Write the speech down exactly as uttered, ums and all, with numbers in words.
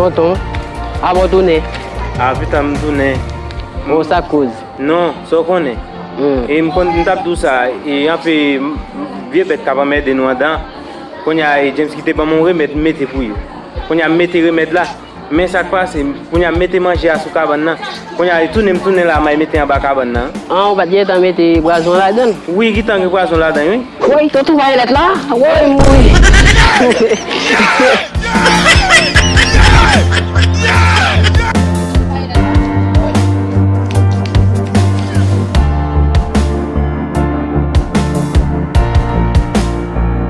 Tonton, avan w tounen. A pita m tounen. Bon, sa k koz? Non, sa w konnen. Hmm. E m konn m t ap di w sa, e anpe m- vye bèt k ap anmède nou andan. Kounye a, e James ki te ban m yon remèd m mete pou yo. Kounye a, m mete remèd la. Men sa k pase, kounye a, m mete manje a sou kabann nan. Kounye a, e tounen m tounen la, m al mete anba kabann nan. An, ou pa t gentan mete pwazon ladan l? Wi, gentan gen pwazon ladan, wi. Woy, tonton Vayolèt la? Woy, m mouri.